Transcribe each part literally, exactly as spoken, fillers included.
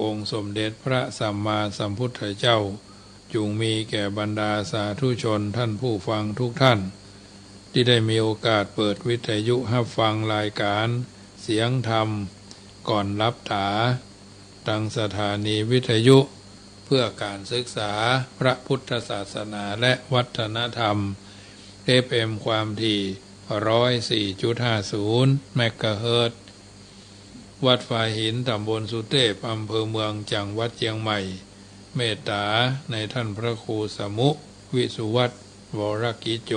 องค์สมเด็จพระสัมมาสัมพุทธเจ้า จุ่งมีแก่บรรดาสาธุชนท่านผู้ฟังทุกท่าน ตี้ได้มีโอกาสเปิดวิทยุฮับฟังรายก๋านเสียงธรรมก่อนหลับต๋า ตังสถานีวิทยุเพื่อก๋านศึกษาพระพุทธศาสนาและวัฒนธรรม เอฟเอ็ม ความถี่ ร้อยสี่จุดห้าศูนย์ เมกะเฮิรตซ์ วัดฝายหิน ต๋ำบลสุเตพ อำเภอเมือง จังหวัดเจียงใหม่ เมตต๋าในท่านพระครูสมุ วิสุวัฒน์ วรกิจโจ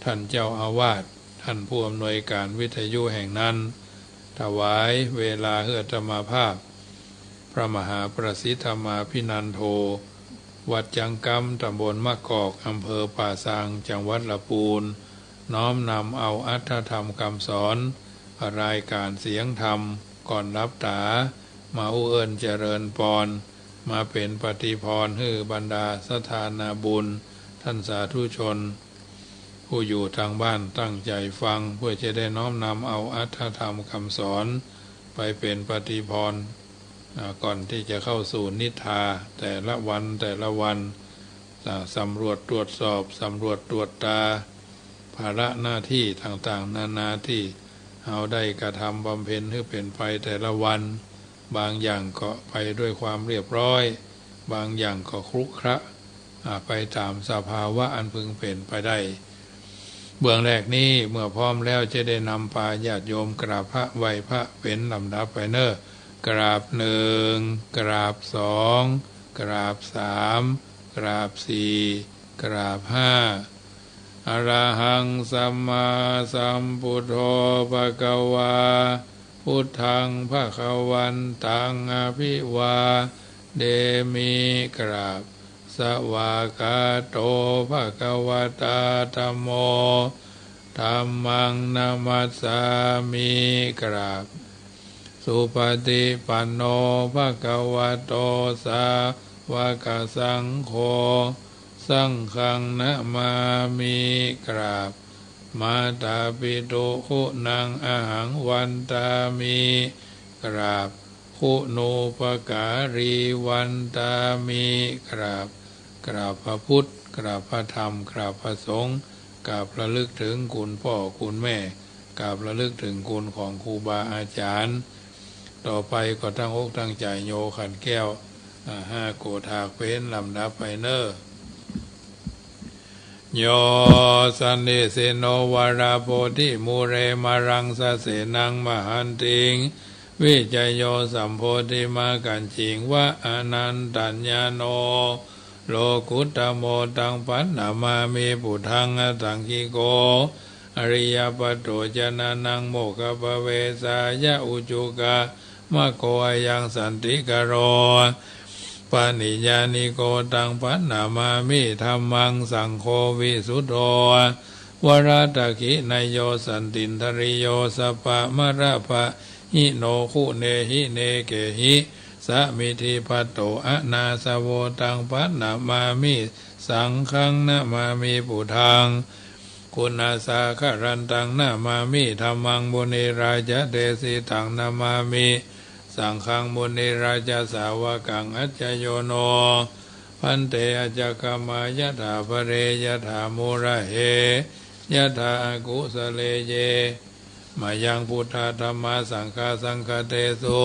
ท่านเจ้าอาวาส ท่านผู้อำนวยก๋านวิทยุแห่งนั้น ถวายเวลาหื้ออาตมาภาพ พระมหาประสิทธมาภินันโท วัดจังกำ ต๋ำบลมะกอก อำเภอป่าซาง จังหวัดละปูน น้อมนำเอาอรรถธรรมกำสอน รายก๋านเสียงธรรมก่อนหลับต๋า มาอู้เอิ้นเจริญปอน มาเป๋นปฏิภรณ์หื้อบรรดาศรัทธานาบุญ ท่านสาธุชน ผู้อยู่ตางบ้านตั้งใจ๋ฟัง เพื่อจะได้น้อมนำเอาอรรถธรรมกำสอน ไปเป๋นปฏิภรณ์ อ่า ก่อนตี้จะเข้าสู่นิทราแต่ละวันแต่ละวัน อ่า สำรวจตรวจสอบ สำรวจตรวจตรา ภาระหน้าตี้ต่างๆ นานาตี้เฮาได้กระทำบำเพ็ญหื้อเป๋นไปแต่ละวัน บางอย่างก็ไปด้วยความเรียบร้อย บางอย่างก็ครุขระ อ่า ไปต๋ามสภาวะอันพึงเป๋นไปได้ เบื้องแรกนี้เมื่อพร้อมแล้วจะได้นำปาญาติโยมกราบพระไหว้พระเป๋นลำดับไปเน่อ กราบหนึ่ง กราบสอง กราบสาม กราบสี่ กราบห้า อะระหังสัมมาสัมพุทโธ ภะคะวา พุทธัง ภะคะวันตัง อะภิวาเดมิ กราบ สวากขาโต ภะคะวะตา ธัมโม ธัมมัง นะมัสสามิ กราบ สุปะฏิปันโน ภะคะวะโต สาวะกะสังโฆ สังฆัง นะมามิ กราบ มาตาปิตุ คุณัง อะหัง วันตามิ กราบ คุณูปการี วันตามิ กราบ กราบพระพุทธ กราบพระธรรม กราบพระสงฆ์ กราบระลึกถึงคุณพ่อคุณแม่ กราบระลึกถึงคุณของครูบาอาจ๋ารย์ ต่อไปก็ตั้งอกตั้งใจ๋โยขันแก้ว อ่า ห้าโกฏฐากเป๋นลำดับไปเน่อ โย สันนิสินโน วะระโพธิมูเล มะรังสะเสนัง มะหันติง วิจโย สัมโพธิมักขัญญิง วะ อะนันตัญญาโณ โลกุตตะโม ตัง ปันนะมามิ ปุทธัง อะทังกิโก อะริยะปัตโต จนะนัง โมกขัปปะเวสายะ อุจุกะ มะโก อะยัง สันติกะโร ปะนิยานิโก ตัง ปันนะมามิ ธัมมัง สังโฆ วิสุทโธ วะระตะขินะโย สันตินทะริโย สัปปะมะระปะหิโน คุเนหิเนเกหิ สะมิทธิพัตโต อะนาสะโว ตัง ปันนะมามิ สังฆัง นะมามิ ปุทธัง กุณาสาคะรันตัง นะมามิ ธัมมัง มุนิราจะเดสิตัง นะมามิ สังฆัง มุนิราจะสาวกัง อัจจโยโน ภันเต อัจจคมายะถา พะเร ยะถา มูระเห ยะถา อะกุสะเล เย มะยัง พุทธา ธัมมา สังฆา สังฆะเตสุ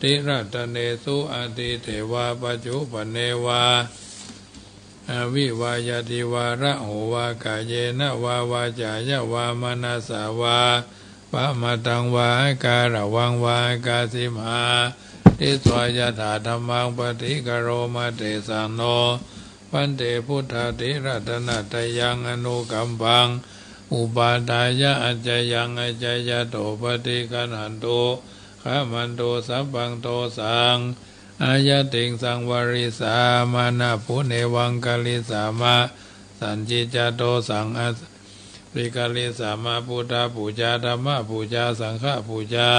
ติรัตเนสุ อะตีเตวา ปัจจุปันเนวา อะวิวา ยะทิวา ระโหวา กาเยนะวา วาจายะวา มะนะสสะวา ปะมะทังวา อะการะวังวา อะกาสิมา ทิสวา ยะถา ธัมมัง ปะฏิกะโรมะ เตสังโน ภันเต พุทธาติรัตนะตะยัง อะนุกัมปัง อุปาทายะ อัจจยัง อัจจยะโต ปะฏิกะหันตุ ขะมันตุ สัพพัง โตสัง อะยะติง สังวะริสามะ นะปุเนวัง กะริสามะ สันจิจจะ โตสัง อะ ปะฏิกะริสามะ พุทธปูจา ธัมมปูจา สังฆปูจา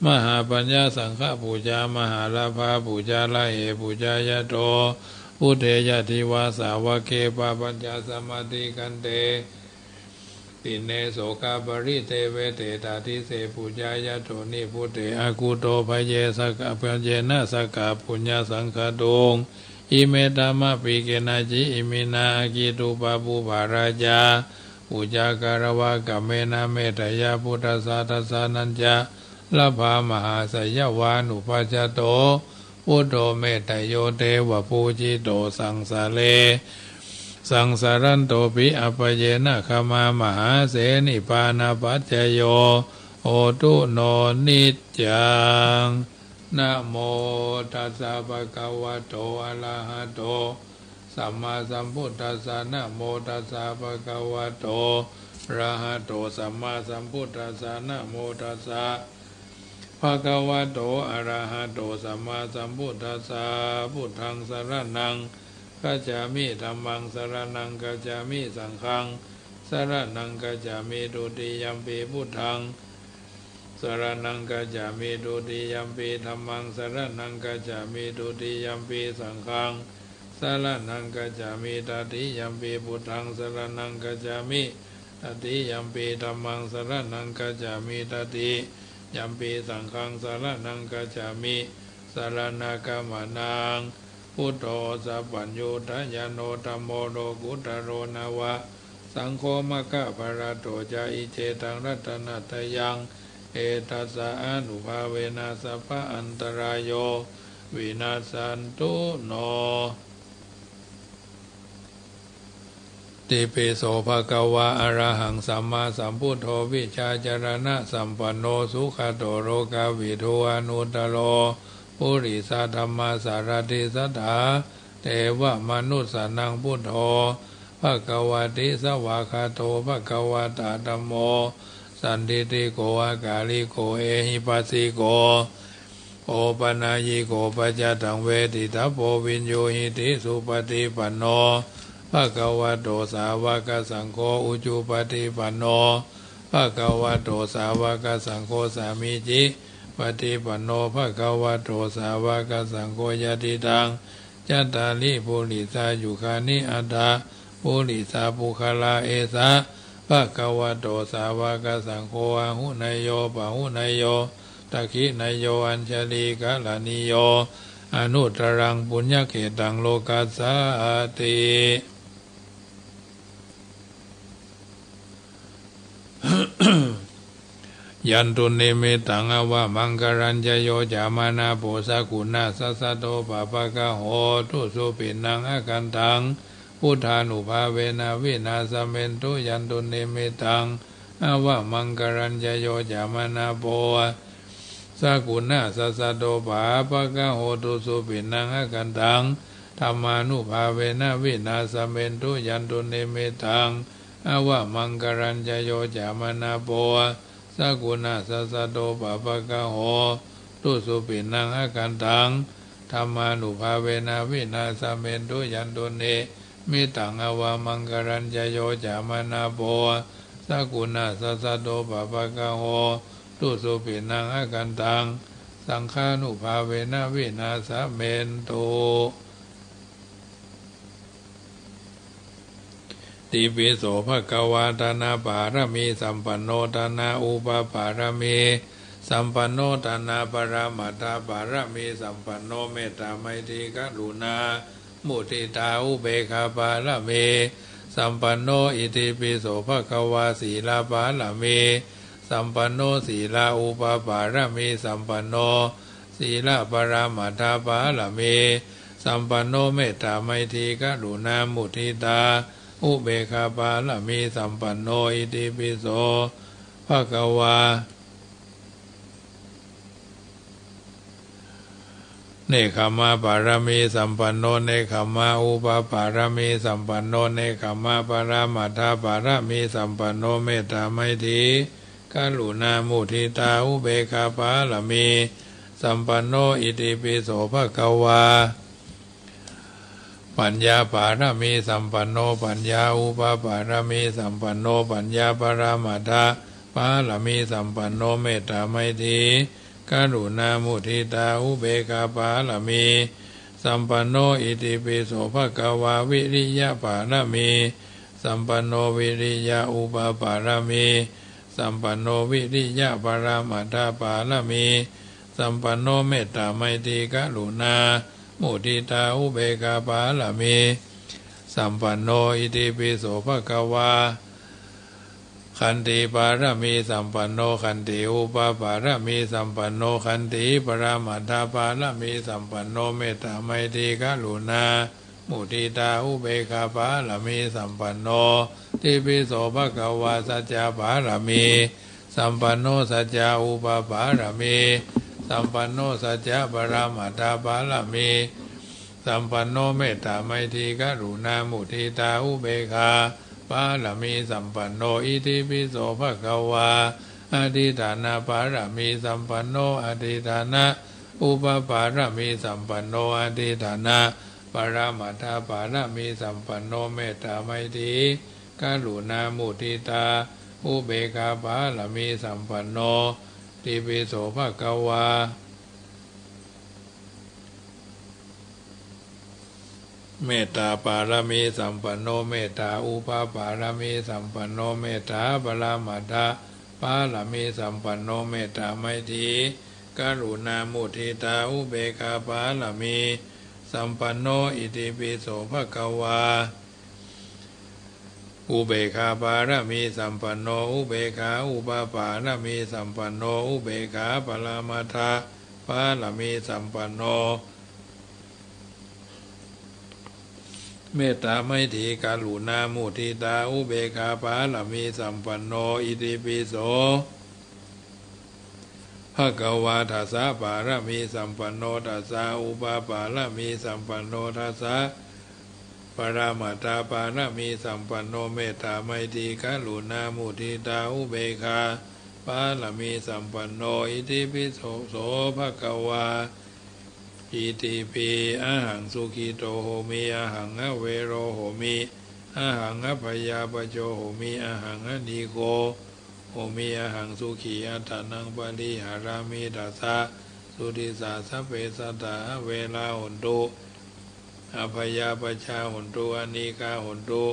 มหาปัญญา สังฆปูจา มหาลาภาปูจา ละเหปูจายะโต พุทเท ยะทิวา สาวะเก ปะปัญญา สะมะติกันเต Dine sokaparideveṭe tādise pūjāya dho nibbuṭe akudho bhaye sakka bhayena sakka puññasaṅkhatuṃ. Ime dhammapi kenaci iminā aggi dubbapubbarā ca pūjā gaḷavakkammena metteyya buddhassa dassanañca labhamahāseyyaṃ. Vānupajjhato buddho metteyo devapūjito saṃsare saṃsarantopi appayena khamā mahāse nibbānapaccayo hotu no niccaṃ. Namo tassa bhagavato arahato sammāsambuddhassa. Namo tassa bhagavato arahato sammāsambuddhassa. Namo tassa bhagavato arahato sammāsambuddhassa. Buddhaṃ saraṇaṃ gacchāmi. Dhammaṃ saraṇaṃ gacchāmi. Saṅghaṃ saraṇaṃ gacchāmi. Dutiyampi buddhaṃ saraṇaṃ gacchāmi. Dutiyampi dhammaṃ saraṇaṃ gacchāmi. Dutiyampi saṅghaṃ saraṇaṃ gacchāmi. Tatiyampi buddhaṃ saraṇaṃ gacchāmi. Tatiyampi dhammaṃ saraṇaṃ gacchāmi. Tatiyampi saṅghaṃ saraṇaṃ gacchāmi. Saraṇagamanaṃ. Buddho sabbanyuttayāno dhammo lokuttaro nava saṅgho maggaphalaṭṭho ca. Iccetaṃ ratanattayaṃ etassa ānubhāvena sabba antarāyo vinassantu no. Itipi so bhagavā arahaṃ sammāsambuddho vijjācaraṇasampanno sugato lokavidū anuttaro purisadammasārathi satthā devamanussānaṃ buddho bhagavāti. Svākkhāto bhagavatā dhammo sandiṭṭhiko akāliko ehipassiko opanayiko paccattaṃ veditabbo viññūhīti. Supaṭipanno bhagavato sāvakasaṅgho, ujupaṭipanno bhagavato sāvakasaṅgho, sāmīcipaṭipanno bhagavato sāvakasaṅgho, yadidaṃ cattāri purisayugāni aṭṭha purisapuggalā, esa bhagavato sāvakasaṅgho, āhuneyyo pāhuneyyo dakkhiṇeyyo añjalikaraṇīyo anuttaraṃ puññakkhettaṃ lokassāti. Yandunnimittaṃ avamaṅgalañca yo cāmanāpo sakuṇassa saddo pāpaggaho dussupinaṃ akantaṃ buddhānubhāvena vināsamentu. Yandunnimittaṃ avamaṅgalañca yo cāmanāpo sakuṇassa saddo pāpaggaho dussupinaṃ akantaṃ dhammānubhāvena vināsamentu. Yandunnimittaṃ avamaṅgalañca yo cāmanāpo sakuṇassa saddo pāpaggaho dussupinaṃ akantaṃ dhammānubhāvena vināsamentu. Yandunnimittaṃ avamaṅgalañca yo cāmanāpo sakuṇassa saddo pāpaggaho dussupinaṃ akantaṃ saṅghānubhāvena vināsamentu. Itipi so bhagavā dānapāramīsampanno dānaupapāramīsampanno dānaparamatthapāramīsampanno mettāmaitrikaruṇāmuditāupekkhāpāramīsampanno. Itipi so bhagavā sīlapāramīsampanno sīlaupapāramīsampanno sīlaparamatthapāramīsampanno mettāmaitrikaruṇāmuditāupekkhāpāramīsampanno. Itipi so bhagavā nekkhammapāramīsampanno nekkhammaupapāramīsampanno nekkhammaparamatthapāramīsampanno mettāmaitrikaruṇāmuditāupekkhāpāramīsampanno. Itipi so bhagavā paññāpāramīsampanno paññāupapāramīsampanno paññāparamatthapāramīsampanno mettāmaitrikaruṇāmuditāupekkhāpāramīsampanno. Itipi so bhagavā viriyapāramī สัมปันโนวิริยะอุปปารมี สัมปันโนวิริยะปรมัตถปารมี สัมปันโนเมตตาไมตรีกรุณามุทิตาอุเบกขาปารมี สัมปันโน อิติปิโสภะคะวา ขันติปารมีสัมปันโน ขันติอุปปารมีสัมปันโน ขันติปรมัตถปารมีสัมปันโน เมตตาไมตรีกรุณามุทิตาอุเบกขาปารมีสัมปันโน อิติปิโสภะคะวา สัจจะปารมีสัมปันโน สัจจะอุปปารมีสัมปันโน สัจจะปรมัตถปารมีสัมปันโน เมตตาไมตรีกรุณามุทิตาอุเบกขาปารมีสัมปันโน อิติปิโสภะคะวา อธิฐานะปารมีสัมปันโน อธิฐานะอุปปารมีสัมปันโน อธิฐานะปรมัตถปารมีสัมปันโน เมตตาไมตรีกรุณามุทิตาอุเบกขาปารมีสัมปันโน อิติปิโสภะคะวา เมตตาปารมีสัมปันโน เมตตาอุปปารมีสัมปันโน เมตตาปรมัตถปารมีสัมปันโน เมตตาไมตรีกรุณามุทิตาอุเบกขาปารมีสัมปันโน อิติปิโสภะคะวา อุเบกขาปารมีสัมปันโน อุเบกขาอุปปารมีสัมปันโน อุเบกขาปรมัตถปารมีสัมปันโน เมตตาไมตรีกรุณามุทิตาอุเบกขาปารมีสัมปันโน อิติปิโส ภะคะวา ทัสสะปารมีสัมปันโน ทัสสะอุปปารมีสัมปันโน ทัสสะปรมัตถปารมีสัมปันโน เมตตาไมตรีกรุณามุทิตาอุเบกขาปารมีสัมปันโน อิติปิโส โส ภะคะวา อิติปิ อะหัง สุขิโต โหมิ อะหัง อะเวโร โหมิ อะหัง อะพยาปจโจ โหมิ อะหัง อะนีโก โหมิ อะหัง สุขี อัตตานัง ปะริหารามิ ทัสสะ สุทิสสา สัพเพ สัตตา อะเวรา โหนตุ อะพยาปจจา โหนตุ อะนีกา โหนตุ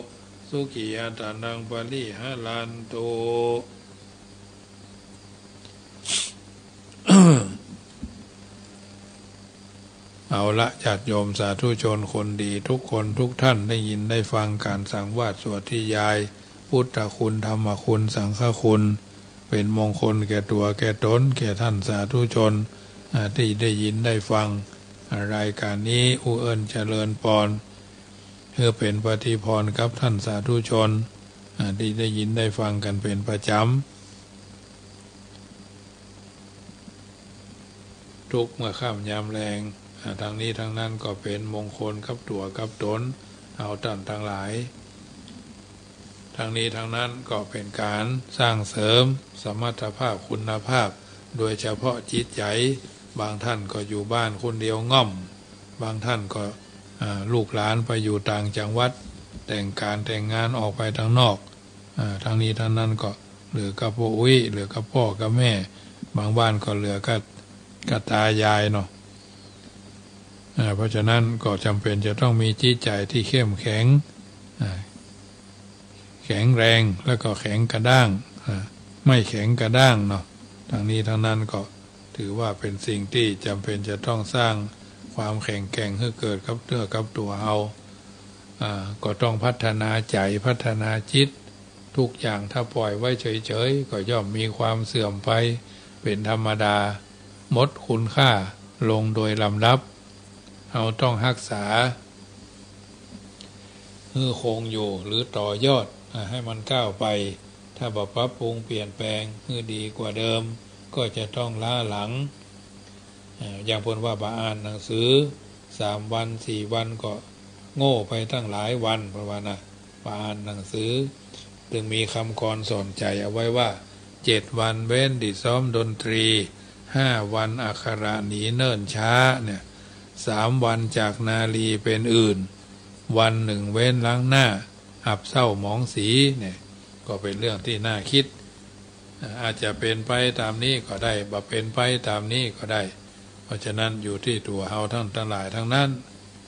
สุขี อัตตานัง ปะริหารันตุ เอาละ ญาติโยมสาธุชนคนดีทุกคนทุกท่าน ได้ยินได้ฟังการสังวาสสวดทยาย พุทธคุณ ธรรมคุณ สังฆคุณ เป็นมงคลแก่ตั๋วแก่ต๋น แก่ท่านสาธุชน อ่า ตี้ได้ยินได้ฟัง อ่า รายการนี้ อุเอิญเจริญปอน หื้อเป๋นปฏิภรณ์กับท่านสาธุชน อ่า ตี้ได้ยินได้ฟังกั๋นเป๋นประจ๋ำ ทุกเมื่อค่ำยามแลง อ่า ทั้งนี้ทั้งนั้นก็เป๋นมงคลกับตั๋วกับต๋น เฮาต้านตังหลาย ทั้งนี้ทั้งนั้นก็เป๋นก๋านสร้างเสริมสมรรถภาพคุณภาพ โดยเฉพาะจิตใจ๋ บางท่านก็อยู่บ้านคนเดียวง่อม บางท่านก็ อ่า ลูกหลานไปอยู่ต่างจังหวัด แต่งก๋านแต่งงานออกไปตางนอก อ่า ทั้งนี้ทั้งนั้นก็เหลือกับป้ออุ๊ย เหลือกับป้อกับแม่ บางบ้านก็เหลือกับ กับต๋ายายเนาะ อ่า เพราะฉะนั้นก็จ๋ำเป๋นจะต้องมีจิตใจ๋ตี้เข้มแข็ง อ่า แข็งแรง แล้วก็แข็งกระด้าง อ่า ไม่แข็งกระด้างเนาะ ทั้งนี้ทั้งนั้นก็ถือว่าเป๋นสิ่งตี้จ๋ำเป๋นจะต้องสร้างความแข็งแกร่งหื้อเกิดกับเนื้อกับตั๋วเฮา อ่า ก็ต้องพัฒนาใจ๋ พัฒนาจิต ทุกอย่างถ้าปล่อยไว้เฉยๆ ก็ย่อมมีความเสื่อมไปเป๋นธรรมดา หมดคุณค่าลงโดยลำดับ เฮาต้องฮักษา หื้อคงอยู่หรือต่อยอด อ่า หื้อมันก้าวไป ถ้าบ่ปรับปรุงเปลี่ยนแปลงหื้อดีกว่าเดิม ก็จะต้องล้าหลัง อ่า อย่างเปิ้นว่าบ่อ่านหนังสือ สามวันสี่วันก็โง่ไปตั้งหลายวัน เปิ้นว่านะ บ่อ่านหนังสือ ตึงมีกำกรสอนใจ๋เอาไว้ว่า เจ็ดวันเว้นตี้ซ้อมดนตรี ห้าวันอักขระหนีเนิ่นช้าเนี่ย สามวันจากนารีเป๋นอื่น วันนึ่งเว้นล้างหน้า อับเศร้าหมองสีเนี่ย ก็เป๋นเรื่องตี้น่ากึ๊ด อ่า อาจจะเป๋นไปต๋ามนี้ก็ได้ บ่เป๋นไปต๋ามนี้ก็ได้ เพราะฉะนั้นอยู่ตี้ตั๋วเฮาต้านตังหลายตังนั้น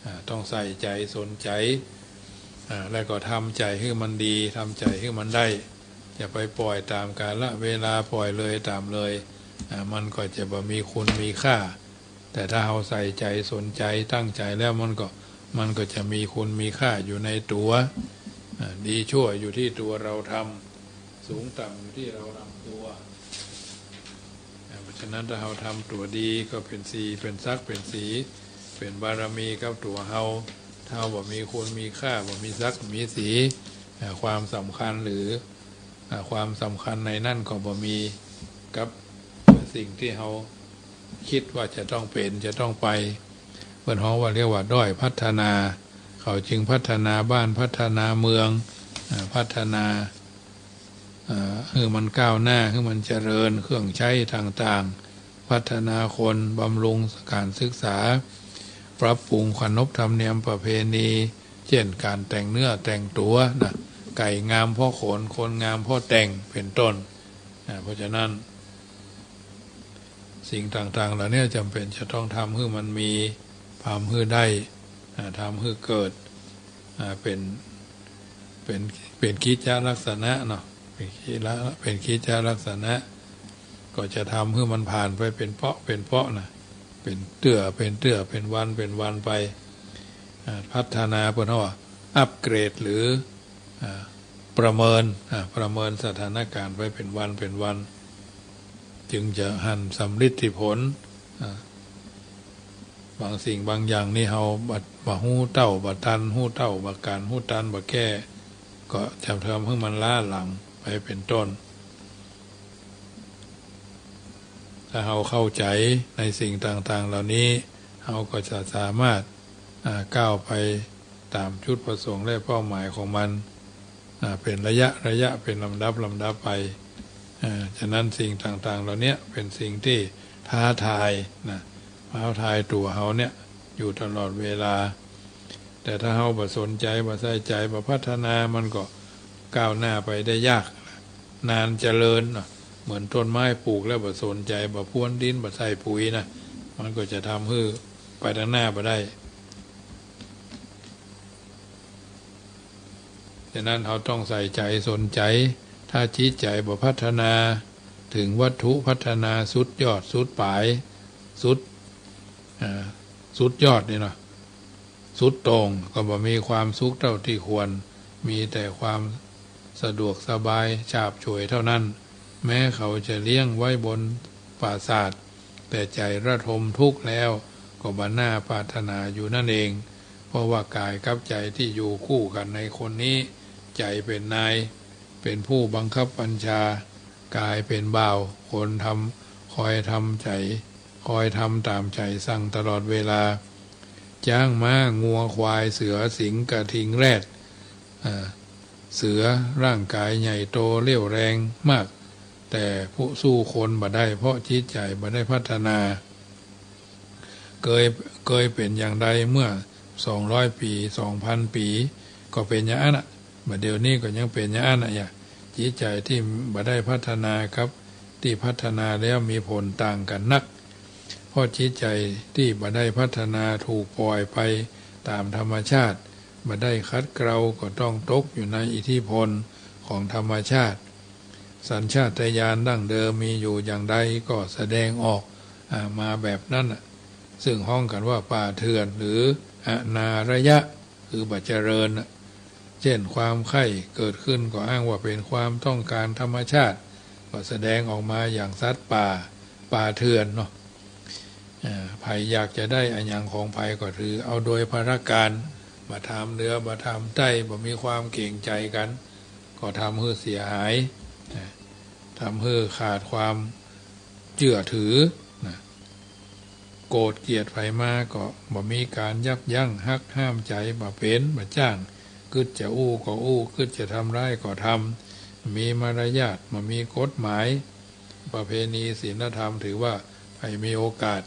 อ่า ต้องใส่ใจ๋สนใจ๋ อ่า แล้วก็ทำใจ๋หื้อมันดี ทำใจ๋หื้อมันได้ จะไปป่อยต๋ามกาละเวลา ป่อยเลยต๋ามเลย อ่า มันก็จะบ่มีคุณมีค่า แต่ถ้าเฮาใส่ใจ๋ สนใจ๋ ตั้งใจ๋แล้ว มันก็ มันก็จะมีคุณมีค่าอยู่ในตั๋ว อ่า ดีชั่วอยู่ที่ตั๋วเราทำ สูงต่ำอยู่ที่เราทำตั๋ว อ่า เพราะฉะนั้นถ้าเฮาทำตั๋วดีก็เป๋นสี เป๋นศักดิ์ เป๋นสี เป๋นบารมีกับตั๋วเฮา ถ้าเฮาบ่มีคุณมีค่า บ่มีศักดิ์ บ่มีสี อ่า ความสำคัญหรือ อ่า ความสำคัญในนั้นก็บ่มีกับสิ่งที่เฮา กึ๊ดว่าจะต้องเป๋น จะต้องไป เปิ้นฮ้องว่า เรียกว่าด้อยพัฒนา เขาจึงพัฒนาบ้าน พัฒนาเมือง อ่า พัฒนา อ่า หื้อมันก้าวหน้า หื้อมันเจริญ เครื่องใจ๊ต่างๆ พัฒนาคน บำรุงก๋านศึกษา ปรับปรุงขนบธรรมเนียมประเพณี เจ้นก๋านแต่งเนื้อแต่งตั๋วนะ ไก่งามเพราะขน คนงามเพราะแต่ง เป๋นต้น อ่า เพราะฉะนั้น สิ่งต่างๆ เหล่านี้จ๋ำเป๋นจะต้องทำหื้อมันมี ทำหื้อได้ อ่า ทำหื้อเกิด อ่า เป๋น เป๋น เป๋นกิจจลักษณะเนาะ เป๋นกิจละ เป๋นกิจจลักษณะ ก็จะทำหื้อมันผ่านไปเป๋นเปาะเป๋นเปาะนะ เป๋นเตื้อเป๋นเตื้อ เป๋นวันเป๋นวันไป อ่า พัฒนา เปิ้นฮ้องว่าอัปเกรด หรือ อ่า ประเมิน อ่า ประเมินสถานก๋ารณ์ไปเป๋นวันเป๋นวัน จึงจะหันสำลิดผล อ่า บางสิ่งบางอย่างนี่เฮาบ่ บ่ฮู้เต้าบ่ตัน ฮู้เต้าบ่ก๋าน ฮู้ตันบ่แก้ ก็จะทำหื้อมันล้าหลังไปเป๋นต้น ถ้าเฮาเข้าใจ๋ในสิ่งต่างๆ เหล่านี้ เฮาก็จะสามารถ อ่า ก้าวไปต๋ามจุดประสงค์และเป้าหมายของมัน อ่า เป๋นระยะระยะ เป๋นลำดับลำดับไป อ่า ฉะนั้นสิ่งต่างๆ เหล่านี้เป๋นสิ่งตี้ท้าทายนะ ท้าทายตั๋วเฮาเนี่ยอยู่ตลอดเวลา แต่ถ้าเฮาบ่สนใจ๋ บ่ใส่ใจ๋ บ่พัฒนา มันก็ก้าวหน้าไปได้ยาก นานเจริญเนาะ เหมือนต้นไม้ปลูกแล้วบ่สนใจ๋ บ่พรวนดิน บ่ใส่ปุ๋ยนะ มันก็จะทำหื้อไปตางหน้าบ่ได้ ฉะนั้นเฮาต้องใส่ใจ๋ สนใจ๋ ถ้าจิตใจ๋บ่พัฒนา เถิงวัตถุพัฒนาสุดยอด สุดป๋าย สุด อ่า สุดยอดนี่เนาะ สุดโต่ง ก็บ่มีความสุขเต้าตี้ควร มีแต่ความสะดวกสบายฉาบฉวยเต้านั้น แม้เขาจะเลี้ยงไว้บนปราสาท แต่ใจ๋ระทมทุกข์แล้ว ก็บ่น่าปรารถนาอยู่นั่นเอง เพราะว่ากายกับใจ๋ตี้อยู่คู่กั๋นในคนนี้ ใจ๋เป๋นนาย เป๋นผู้บังคับบัญชา กายเป๋นบ่าว คนทำ คอยทำใจ๋ คอยทำต๋ามใจ๋สั่งตลอดเวลา จ๊าง ม้า งัว ควาย เสือ สิงห์ กระทิง แรด อ่า เสือร่างก๋ายใหญ่โตเรี่ยวแรงมาก แต่ผู้สู้คนบ่ได้ เพราะจิตใจ๋บ่ได้พัฒนา เกย เกยเป๋นอย่างใดเมื่อสองร้อยปี๋ สองพันปี๋ ก็เป๋นอย่างอั้นน่ะ บ่าเดี่ยวนี้ก็ยังเป๋นอย่างอั้นน่ะ อย่างจิตใจ๋ตี้บ่ได้พัฒนากับตี้พัฒนาแล้วมีผลต่างกั๋นนัก เพราะจิตใจ๋ตี้บ่ได้พัฒนาถูกป่อยไปต๋ามธรรมชาติ บ่ได้ขัดเกลาก็ต้องตกอยู่ในอิทธิพลของธรรมชาติ สัญชาตญาณดั้งเดิมมีอยู่อย่างใดก็แสดงออก อ่า มาแบบนั้นน่ะ ซึ่งฮ้องกั๋นว่าป่าเถื่อน หรืออนารยะ คือบ่เจริญน่ะ เจ้นความใค่เกิดขึ้นก็อ้างว่าเป๋นความต้องก๋านธรรมชาติ ก็แสดงออกมาอย่างสัตว์ป่า ป่าเถื่อนเนาะ อ่า ใผอยากจะได้อะหยังของใผก็ถือเอาโดยพละก๋าน บ่ถามเหนือ บ่ถามใต้ บ่มีความเกรงใจ๋กั๋น ก็ทำหื้อเสียหาย อ่า ทำหื้อขาดความเจื้อถือนะ โกรธเกลียดใผมาก็บ่มีก๋านยับยั้ง หักห้ามใจ๋บ่เป๋น บ่จ้าง กึ๊ดจะอู้ก็อู้ กึ๊ดจะทำร้ายก็ทำ มีมารยาท บ่มีกฎหมาย ประเพณีศีลธรรม ถือว่าใผมีโอกาส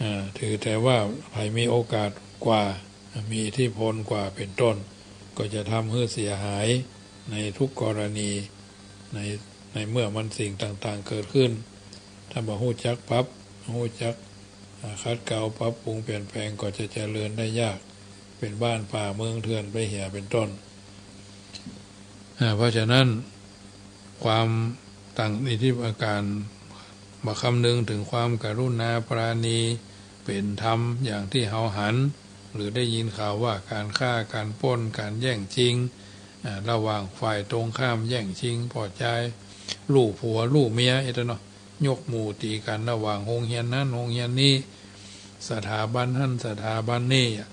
อ่า ถือแต่ว่าใผมีโอกาสกว่า มีอิทธิพลกว่าเป๋นต้น ก็จะทำหื้อเสียหายในทุกกรณี ใน ในเมื่อมันสิ่งต่างๆ เกิดขึ้น ถ้าบ่ฮู้จักปรับ ฮู้จัก อ่า ขัดเกลา ปรับปรุง เปลี่ยนแปลง ก็จะเจริญได้ยาก เป๋นบ้านป่าเมืองเถื่อนไปเหีย เป๋นต้น อ่า เพราะฉะนั้น ความตังอิทธิปาการ บ่คำนึงเถิงความกรุณาปราณี เป๋นธรรมอย่างตี้เฮาหัน หรือได้ยินข่าวว่าก๋านฆ่า ก๋านปล้น ก๋านแย่งชิง อ่า ระหว่างฝ่ายตรงข้าม แย่งชิงป้อจาย ลู่ผัวลู่เมีย เอ๊ะเนาะ ยกหมู่ตี๋กั๋นระหว่างโฮงเฮียนหั้นโฮงเฮียนนี้ สถาบันหั้นสถาบันนี้อะ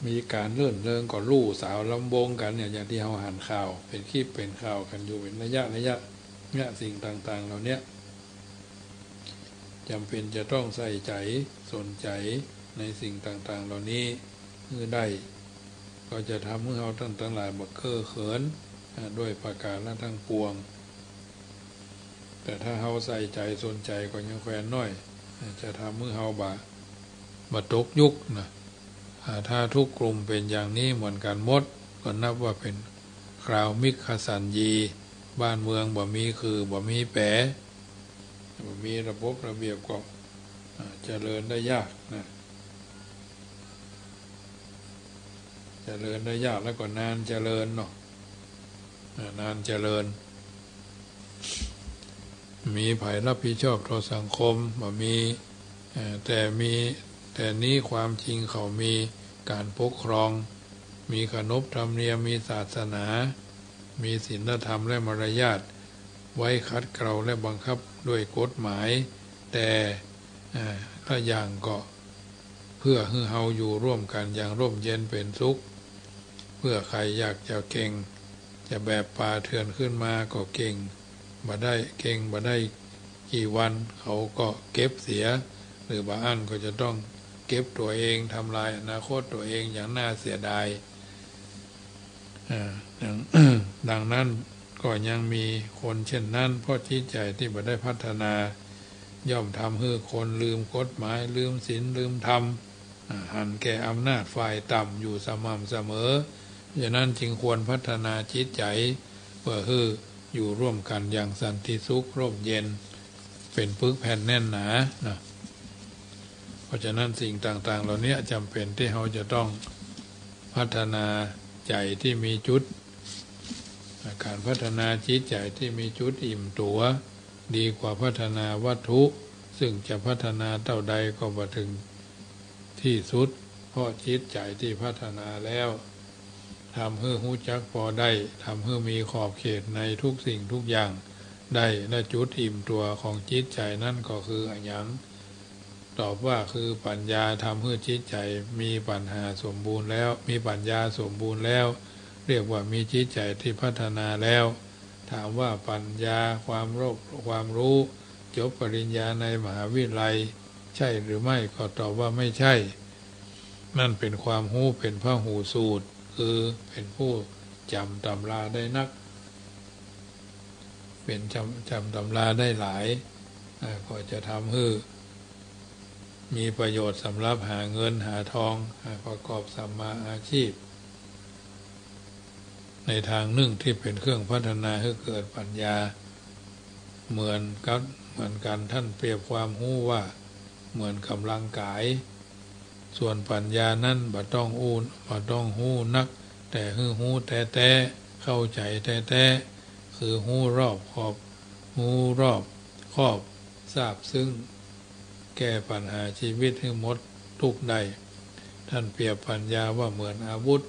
มีก๋านเลื่อนเริงก็ลู่สาวลำวงกั๋นเนี่ย อย่างตี้เฮาหันข่าวเป๋นคลิปเป๋นข่าวกั๋นอยู่เป๋นระยะระยะเนี่ย สิ่งต่างๆ เหล่าเนี้ย จ๋ำเป๋นจะต้องใส่ใจ๋ สนใจ๋ในสิ่งต่างๆ เหล่านี้หื้อได้ ก็จะทำหื้อเฮาต้านตังหลายบ่เก้อเขิน อ่า ด้วยประก๋าละตังปวง แต่ถ้าเฮาใส่ใจ๋สนใจ๋ก็ยังแควนน้อย อ่า จะทำหื้อเฮาบ่ บ่ตกยุคนะ อ่า ถ้าทุกกลุ่มเป๋นอย่างนี้เหมือนกั๋นหมด ก็นับว่าเป๋นคราวมิคสัญญี บ้านเมืองบ่มีขื่อ บ่มีแป๋ บ่มีระบบระเบียบก็ อ่า เจริญได้ยากนะ เจริญได้ยาก แล้วก็นานเจริญเนาะ อ่า นานเจริญ มีใผรับผิดชอบต่อสังคม บ่มี เอ่อ แต่มี แต่นี้ความจริงเขามีก๋านปกครอง มีขนบธรรมเนียม มีศาสนา มีศีลธรรมและมารยาท ไว้ขัดเกลาและบังคับด้วยกฎหมาย แต่ เอ่อ ละอย่างก็เพื่อหื้อเฮาอยู่ร่วมกั๋นอย่างร่มเย็นเป๋นสุข เปื้อใผอยากจะเก่ง จะแบกป่าเถื่อนขึ้นมาก็เก่งบ่ได้ เก่งบ่ได้กี่วันเขาก็เก็บเสีย หรือบางอันก็จะต้องเก็บตั๋วเอง ทำลายอนาคตตั๋วเองอย่างน่าเสียดาย อ่า ดัง ดังนั้นก็ยังมีคนเช่นนั้น เพราะจิตใจ๋ตี้บ่ได้พัฒนา ย่อมทำหื้อคนลืมกฎหมาย ลืมศีล ลืมธรรม อ่า หันแก่อำนาจฝ่ายต่ำอยู่สม่ำเสมอ ฉะนั้นจึงควรพัฒนาจิตใจ๋ เปื้อหื้ออยู่ร่วมกั๋นอย่างสันติสุข ร่มเย็น เป๋นปึกแผ่นแน่นหนานะ เพราะฉะนั้นสิ่งต่างๆ เหล่านี้จ๋ำเป๋นตี้เฮาจะต้องพัฒนาใจ๋ตี้มีจุด ก๋านพัฒนาจิตใจ๋ตี้มีจุดอิ่มตั๋ว ดีกว่าพัฒนาวัตถุ ซึ่งจะพัฒนาเต้าใดก็บ่เถิงตี้สุด เพราะจิตใจ๋ตี้พัฒนาแล้ว ทำหื้อฮู้จักปอได้ ทำหื้อมีขอบเขตในทุกสิ่งทุกอย่างได้ และจุดอิ่มตั๋วของจิตใจ๋นั้นก็คืออะหยัง ตอบว่าคือปัญญา ทำหื้อจิตใจ๋มีปัญหาสมบูรณ์แล้ว มีปัญญาสมบูรณ์แล้ว เรียกว่ามีจิตใจ๋ตี้พัฒนาแล้ว ถามว่าปัญญา ความรอบ ความฮู้ จบปริญญาในมหาวิทยาลัย ใช่หรือไม่ ก็ตอบว่าไม่ใช่ นั่นเป๋นความฮู้เป๋นพหูสูตร คือเป๋นผู้จ๋ำตำราได้นัก เป๋นจ๋ำ จ๋ำตำราได้หลาย อ่า ก็จะทำหื้อมีประโยชน์สำหรับหาเงินหาทอง อ่า ประกอบสัมมาอาชีพ ในทางนึ่งตี้เป๋นเครื่องพัฒนาหื้อเกิดปัญญา เหมือนกับ เหมือนกั๋น ท่านเปรียบความฮู้ว่าเหมือนก๋ำลังก๋าย ส่วนปัญญานั้นบ่ต้องอู้ บ่ต้องฮู้นัก แต่หื้อฮู้แต๊ๆ เข้าใจ๋แต๊ๆ คือฮู้รอบคอบ ฮู้รอบคอบ ซาบซึ้ง แก้ปัญหาชีวิตหื้อหมดตุ๊กข์ได้ ท่านเปรียบปัญญาว่าเหมือนอาวุธ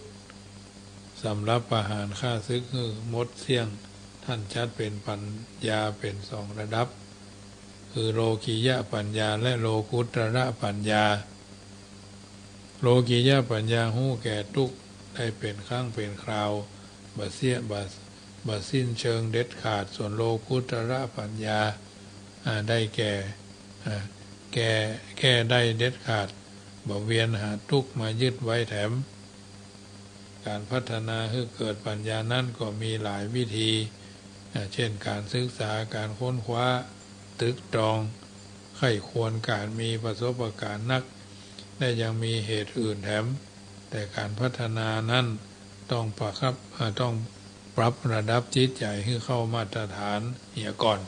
สำหรับประหารข้าศึกหื้อหมดเสี้ยง ท่านจัดเป๋นปัญญาเป๋นสองระดับ คือโลกิยปัญญาและโลกุตระปัญญา โลกิยปัญญาฮู้แก่ตุ๊กข์ได้เป๋นครั้งเป๋นคราว บ่เสี้ย บ่ บ่สิ้นเชิงเด็ดขาด ส่วนโลกุตระปัญญา อ่า ได้แก่ อ่า แก้ แก้ได้เด็ดขาด บ่เวียนหาตุ๊กข์มายึดไว้แถม ก๋านพัฒนาหื้อเกิดปัญญานั้นก็มีหลายวิธี อ่า เช่น ก๋านศึกษา ก๋านค้นคว้า ตรึกตรอง ใคร่ครวญ ก๋านมีประสบการณ์นัก และยังมีเหตุอื่นแถม แต่ก๋านพัฒนานั้นต้องประคับ อ่า ต้องปรับระดับจิตใจ๋หื้อเข้ามาตรฐานเหียก่อน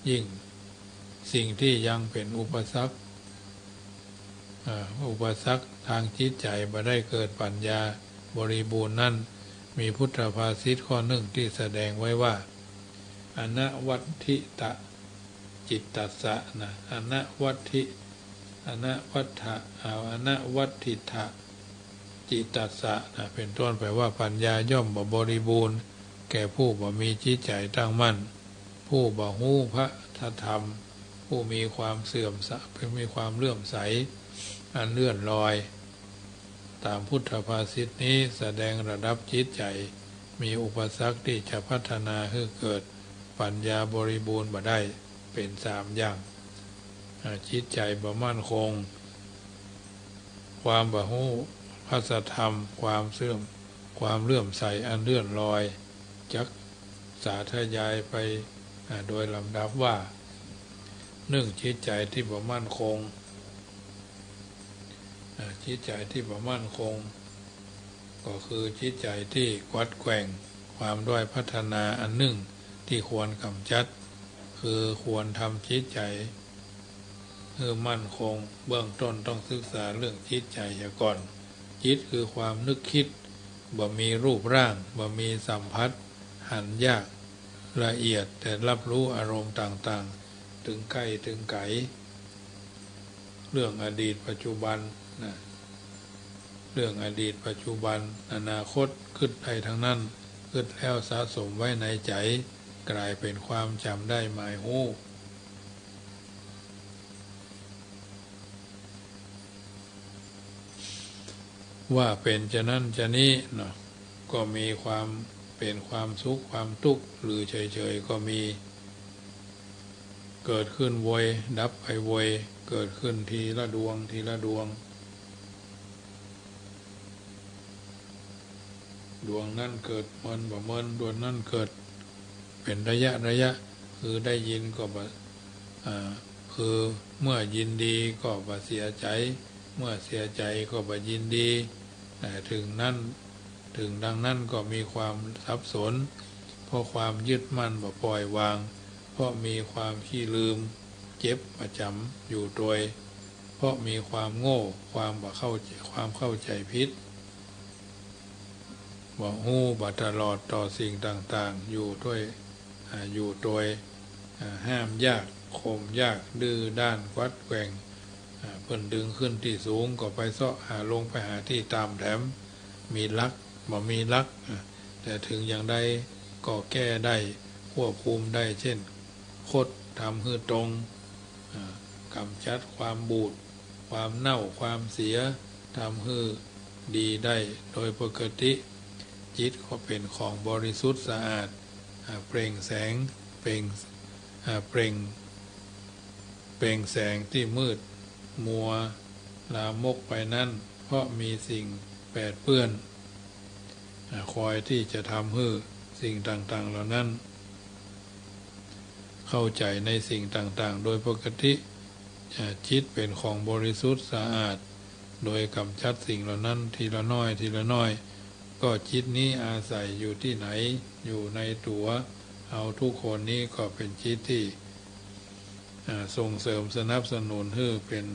ยิ่งสิ่งตี้ยังเป๋นอุปสรรค อ่า อุปสรรคตางจิตใจ๋บ่ได้เกิดปัญญาบริบูรณ์นั้น มีพุทธภาษิตข้อนึ่งตี้แสดงไว้ว่า อนัตถิตะจิตตัสสะ นะ อนัตถิ อนัตถะ อ่า อนัตถิตะจิตตัสสะ นะ เป๋นต้น แป๋ว่าปัญญาย่อมบ่บริบูรณ์แก่ผู้บ่มีจิตใจ๋ตั้งมั่น ผู้บ่ฮู้พระธรรม ผู้มีความเสื่อมใส ผู้มีความเลื่อมใสอันเลื่อนลอย ต๋ามพุทธภาษิตนี้แสดงระดับจิตใจ๋ มีอุปสรรคตี้จะพัฒนาหื้อเกิดปัญญาบริบูรณ์บ่ได้ เป๋นสามอย่าง อ่า จิตใจ๋บ่มั่นคง ความบ่ฮู้พระธรรม ความเสื่อม ความเลื่อมใสอันเลื่อนลอย จักสาธยายไป อ่า โดยลำดับว่า นึ่ง จิตใจ๋ตี้บ่มั่นคง อ่า จิตใจ๋ตี้บ่มั่นคง ก็คือจิตใจ๋ตี้กวัดแกว่งความด้อยพัฒนาอันนึ่งตี้ควรก๋ำจัด คือควรทำจิตใจ๋หื้อมั่นคง เบื้องต้นต้องศึกษาเรื่องจิตใจ๋เสียก่อน จิตคือความนึกคิด บ่มีรูปร่าง บ่มีสัมผัส หันยาก ละเอียด แต่รับรู้อารมณ์ต่างๆ ตึงใก้ตึงไก๋ เรื่องอดีตปัจจุบันนะ เรื่องอดีตปัจจุบันอนาคต กึ๊ดได้ทั้งนั้น กึ๊ดแล้วสะสมไว้ในใจ๋ ก๋ายเป๋นความจ๋ำได้หมายฮู้ ว่าเป๋นจานั้นจานี้เนาะ ก็มีความเป๋นความสุขความตุ๊กข์ หรือเฉยๆ ก็มี เกิดขึ้นโวย ดับไปโวย เกิดขึ้นทีละดวง ทีละดวง ดวงนั้นเกิดเมินบ่เมิน ดวงนั้นเกิดเป๋นระยะระยะ คือได้ยินก็บ่ อ่า คือเมื่อยินดีก็บ่เสียใจ๋ เมื่อเสียใจ๋ก็บ่ยินดี แต่ถึงนั้น ถึงดังนั้นก็มีความสับสน เพราะความยึดมั่นบ่ปล่อยวาง เพราะมีความขี้ลืม เจ็บประจ๋ำอยู่โตย เพราะมีความโง่ ความบ่เข้าใจ๋ ความเข้าใจ๋ผิด บ่ฮู้บ่ตลอดต่อสิ่งต่างๆ อยู่โตย อ่า อยู่โตย อ่า ห้ามยาก ข่มยาก ดื้อด้าน กวัดแกว่ง อ่า เปิ้นดึงขึ้นตี้สูงก็ไปเซาะหา ลงไปหาตี้ต่ำแถม มีหลัก บ่มีหลัก อ่า แต่ถึงอย่างใดก็แก้ได้ ควบคุมได้ เช่น คด ทำหื้อตรง อ่า ก๋ำจัดความบูด ความเน่า ความเสีย ทำหื้อดีได้โดยปกติ จิตก็เป๋นของบริสุทธิ์สะอาด อ่า เปล่งแสง เปล่ง อ่า เปล่ง เปล่งแสงตี้มืดมัวลามกไปนั้น เพราะมีสิ่งแปดเปื้อน อ่า คอยตี้จะทำหื้อสิ่งต่างๆ เหล่านั้น เข้าใจ๋ในสิ่งต่างๆ โดยปกติ อ่า จิตเป๋นของบริสุทธิ์สะอาด โดยก๋ำจัดสิ่งเหล่านั้นทีละน้อย ทีละน้อย ก็จิตนี้อาศัยอยู่ตี้ไหน อยู่ในตั๋วเฮาทุกคนนี้ ก็เป๋นจิตตี้ อ่า ส่งเสริมสนับสนุนหื้อเป๋น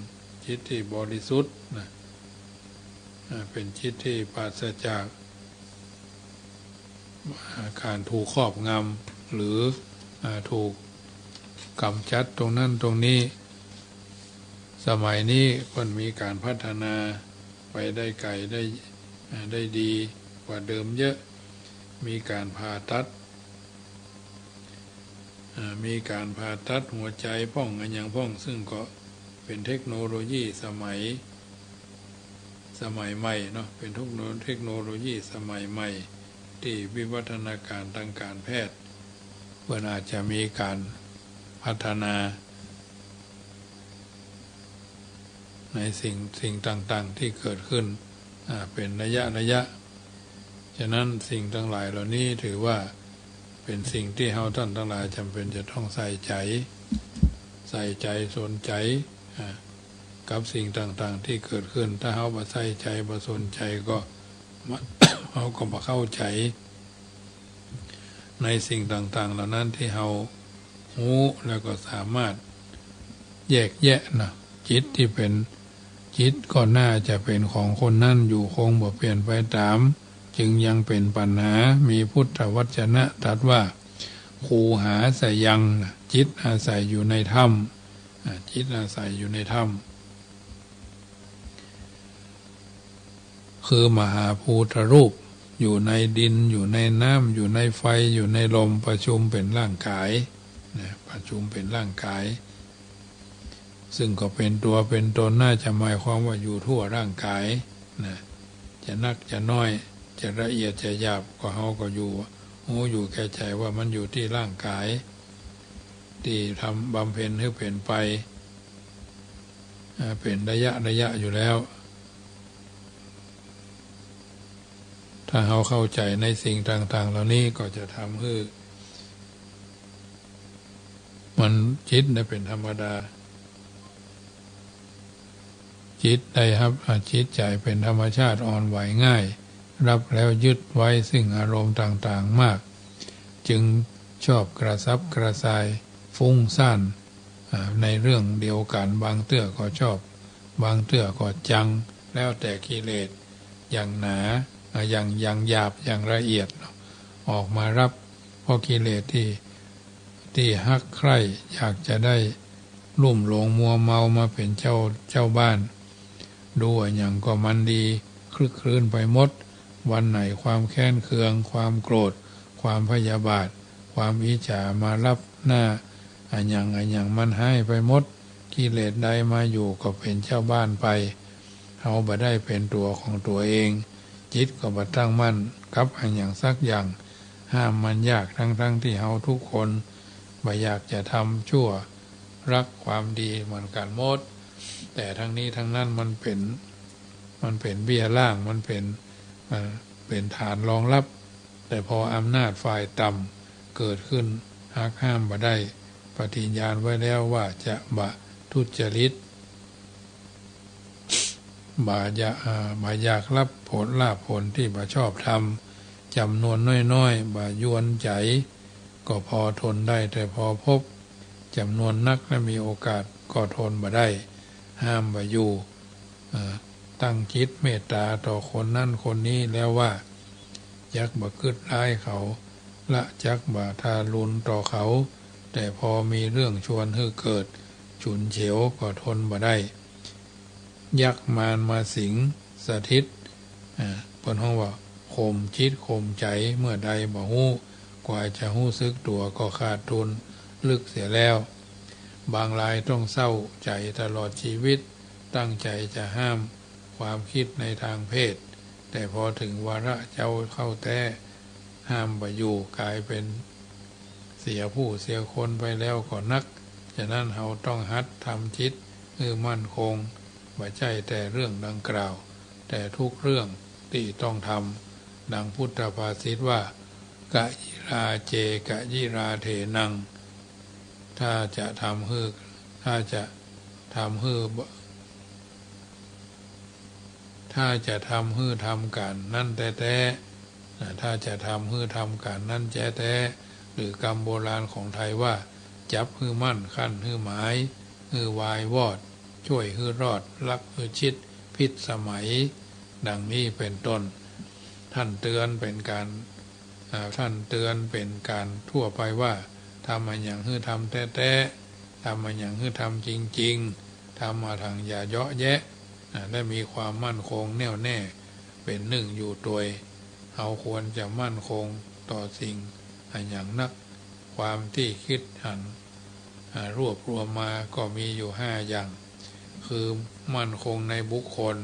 จิตตี้บริสุทธิ์นะ อ่า เป๋นจิตตี้ปราศจาก อ่า ก๋านถูกครอบงำ หรือ อ่า ถูกก๋ำจัดตรงนั้นตรงนี้ สมัยนี้เปิ้นมีก๋านพัฒนาไปได้ไก๋ ได้ อ่า ได้ดีกว่าเดิมเยอะ มีก๋านผ่าตัด อ่า มีก๋านผ่าตัดหัวใจ๋พ่อง อะหยังพ่อง ซึ่งก็เป๋นเทคโนโลยีสมัย สมัยใหม่เนาะ เป๋นเทคโน เทคโนโลยีสมัยใหม่ ตี้วิวัฒนาก๋ารตางก๋านแพทย์ เปิ้นอาจจะมีก๋านพัฒนา ในสิ่ง สิ่งต่างๆ ตี้เกิดขึ้น อ่า เป๋นระยะระยะ ฉะนั้นสิ่งตังหลายเหล่านี้ถือว่าเป๋นสิ่งตี้เฮาต้านตังหลายจ๋ำเป๋นจะต้องใส่ใจ๋ ใส่ใจ๋ สนใจ๋ อ่า กับสิ่งต่างๆ ตี้เกิดขึ้น ถ้าเฮาบ่ใส่ใจ๋ บ่สนใจ๋ ก็ เฮาก็บ่เข้าใจ๋ ในสิ่งต่างๆ เหล่านั้นตี้เฮาฮู้ แล้วก็สามารถแยกแยะนะ จิตตี้เป๋น จิตก็น่าจะเป๋นของคนนั้นอยู่ คงบ่เปลี่ยนไปต๋าม จึงยังเป๋นปัญหา มีพุทธวจนะตรัสว่า คูหาสยัง จิตอาศัยอยู่ในถ้ำ อ่า จิตอาศัยอยู่ในถ้ำ คือมหาภูตรูป อยู่ในดิน อยู่ในน้ำ อยู่ในไฟ อยู่ในลม ประชุมเป๋นร่างกาย นะ ประชุมเป๋นร่างกาย ซึ่งก็เป๋นตั๋วเป๋นต๋น น่าจะหมายความว่าอยู่ทั่วร่างกาย นะ จะนักจะน้อย จะละเอียดจะหยาบ ก็เฮาก็อยู่ ฮู้อยู่แก่ใจ๋ว่ามันอยู่ตี้ร่างกาย ตี้ทำบำเพ็ญหื้อเป๋นไป อ่า เป๋นระยะระยะอยู่แล้ว ถ้าเฮาเข้าใจ๋ในสิ่งต่างๆ เหล่านี้ก็จะทำหื้อ มันจิตเนี่ยเป๋นธรรมดา จิตได้ฮับ อ่า จิตใจ๋เป๋นธรรมชาติอ่อนไหวง่าย ฮับแล้วยึดไว้ซึ่งอารมณ์ต่างๆ มาก จึงชอบกระสับกระส่าย ฟุ้งซ่าน อ่า ในเรื่องเดียวกั๋น บางเตื้อก็ชอบ บางเตื้อก็จัง แล้วแต่กิเลส อย่างหนา อ่า อย่าง อย่างหยาบ อย่างละเอียด ออกมาฮับ เพราะกิเลสตี้ ตี้ฮักใคร่ อยากจะได้ลุ่มหลงมัวเมา มาเป๋นเจ้า เจ้าบ้าน ดูอะหยังก็มันดี คลึกครื้นไปหมด วันไหนความแค้นเคือง ความโกรธ ความพยาบาท ความอิจฉามาฮับหน้า อะหยังอะหยังมันฮ้ายไปหมด กิเลสใดมาอยู่ก็เป๋นเจ้าบ้านไป เฮาบ่ได้เป๋นตั๋วของตั๋วเอง จิตก็บ่ตั้งมั่นกับอะหยังสักอย่าง ห้ามมันยาก ทั้งๆ ตี้เฮาทุกคนบ่อยากจะทำชั่ว ฮักความดีเหมือนกั๋นหมด แต่ทั้งนี้ทั้งนั้นมันเป๋น มันเป๋นเบี้ยล่าง มันเป๋น อ่า เป๋นฐานรองฮับ แต่พออำนาจฝ่ายต่ำเกิดขึ้น หักห้ามบ่ได้ ปฏิญาณไว้แล้วว่าจะบ่ทุจริต บ่อยาก อ่า บ่อยากฮับผล ลาภผลตี้บ่ชอบธรรม จ๋ำนวนน้อยๆ บ่ยวนใจ๋ ก็พอทนได้ แต่พอพบจ๋ำนวนนักและมีโอกาสก็ทนบ่ได้ ห้ามบ่อยู่ อ่า ตั้งจิตเมตต๋าต่อคนนั้นคนนี้แล้วว่า จักบ่กึ๊ดร้ายเขา และจักบ่ทารุณต่อเขา แต่พอมีเรื่องชวนหื้อเกิดฉุนเฉียวก็ทนบ่ได้ ยักษ์มารมาสิงสถิต อ่า เปิ้นฮ้องว่าข่มจิตข่มใจ๋เมื่อใดบ่ฮู้ กว่าจะฮู้สึกตั๋วก็ขาดทุนลึกเสียแล้ว บางรายต้องเศร้าใจ๋ตลอดชีวิต ตั้งใจ๋จะห้ามความกึ๊ดในตางเพศ แต่พอเถิงวาระเจ้าเข้าแต๊ ห้ามบ่อยู่ ก๋ายเป๋นเสียผู้เสียคนไปแล้วก็นัก ฉะนั้นเฮาต้องหัดทำจิตหื้อมั่นคง บ่ใจ้แต่เรื่องดังกล่าว แต่ทุกเรื่องตี้ต้องทำ ดังพุทธภาษิตว่า กะยิราเจ กะยิราเถนัง ถ้าจะทำหื้อ ถ้าจะทำหื้อ ถ้าจะทำหื้อทำก๋านนั้นแต๊ๆ อ่า ถ้าจะทำหื้อทำก๋านนั้นแต๊ๆ หรือกำโบราณของไทยว่า จับหื้อมั่น คั้นหื้อหมาย หื้อวายวอด จ้วยหื้อรอด ลักหื้อชิด ผิดสมัย ดังนี้เป๋นต้น ท่านเตือนเป๋นก๋าน อ่า ท่านเตือนเป๋นก๋านทั่วไปว่า ทำอะหยังหื้อทำแต๊ๆ ทำอะหยังหื้อทำจริงๆ ทำอะถังอย่าเยาะแยะ อ่า และมีความมั่นคงแน่วแน่เป๋นนึ่งอยู่ตวย เฮาควรจะมั่นคงต่อสิ่งอะหยังนัก ความตี้กึ๊ดหัน อ่า รวบรวมมาก็มีอยู่ห้าอย่าง คือมั่นคงในบุคคล